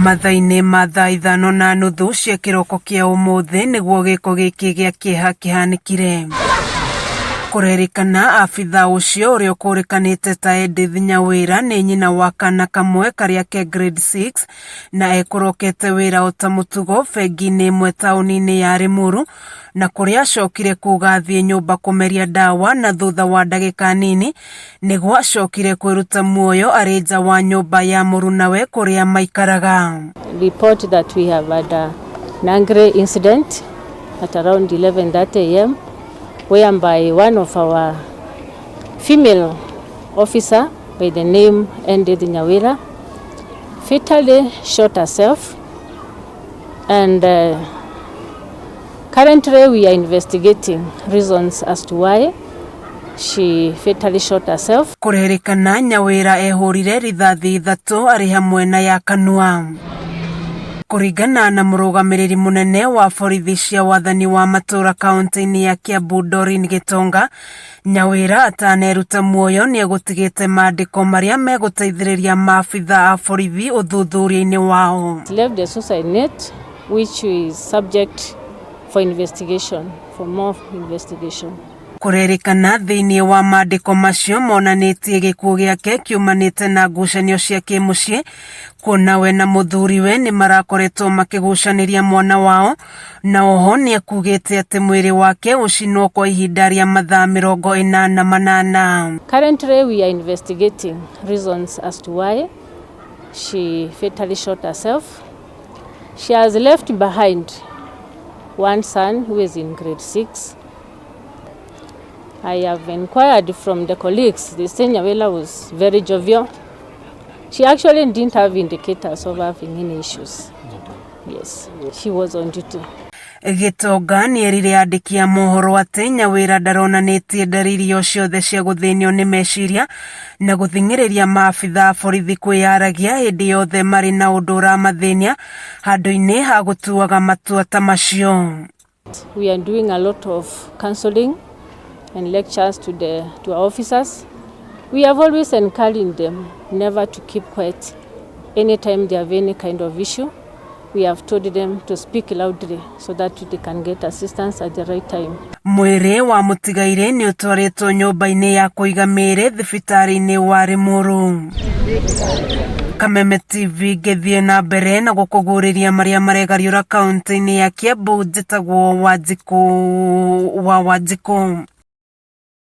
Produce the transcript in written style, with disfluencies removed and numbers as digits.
Mathaa-inĩ ma thaa ithano na nuthu cia kĩroko kĩa ũmũthĩ nĩguo gĩko gĩkĩ gĩa kĩeha kĩhanĩkire. Kũrerĩkana abitha ũcio ũrĩa ũkũrĩkanĩte ta Edith Nyawĩra nĩ nyina wa kana kamwe karĩa ke grade 6 na ekũrokete wĩra o ta mũtugo bengi-inĩ ĩmwe taũni-inĩ ya Limuru na kũrĩa acokire kuga athiĩ nyũmba kũmeria ndawa na thutha wa ndagĩka nini nĩguo acokire kwĩruta muoyo arĩ nja wa nyũmba ya mũrunawe kũrĩa maikaraga. Report that we have had an angry incident at around 11:30 a.m. whereby one of our female officer by the name Edith Nyawira fatally shot herself, and currently we are investigating reasons as to why she fatally shot herself. Kũrerĩkana Nyawĩra ehũrire rithathi 3 arĩ hamwe na ya kanua. Kũringana na mũrũgamĩrĩri mũnene wa borithi cia wathani wa matũũra kaunti-inĩ ya Kiambu Doreen Gitonga, Nyawĩra ataneruta muoyo nĩegũtigĩte mandĩko marĩa megũteithĩrĩria maabitha a borithi ũthuthuria-inĩ wao. Left the suicide note, which is subject for investigation, for more investigation. Kũrerĩkana thĩinĩ wa mandĩko macio monanĩtie gĩkuũ gĩake kiumanĩte na ngucanio cia kĩmũciĩ, kuona we na mũthuriwe nĩ marakoretwo makĩgucanĩria mwana wao, na oho nĩekugĩte atĩ mwĩrĩ wake ũcinwo kwa ihinda rĩa mathaa 48. Currently we are investigating reasons as to why she fatally shot herself. She has left behind one son who is in grade 6. I have inquired from the colleagues. They say Nyawira was very jovial. She actually didn't have indicators of having any issues. Yes, she was on duty. Gitonga nĩerire andĩki a mohoro atĩ Nyawĩra ndaronanĩtie ndariri o ciothe cia gũthĩnio nĩ meciria na gũthing'ĩrĩria maabitha a borithi kwĩyaragia hĩndĩ yothe marĩ na ũndũ ũramathĩnia handũ-inĩ ha gũtuaga matua ta macio. We are doing a lot of counseling and lectures to our officers. We have always encouraged them never to keep quiet anytime they have any kind of issue. We have told them to speak loudly so that they can get assistance at the right time. Mwĩrĩ wa mũtigairĩ nĩ ũtwarĩtwo nyũmba-inĩ ya kũiga mĩĩrĩ thibitarĩ-inĩ wa Limuru. Kameme TV ngĩthiĩ na mbere na gũkũguũrĩria marĩa maregariũra kaunti-inĩ ya Kiambu, njĩtagwo Wanjikũ wa Wanjikũ.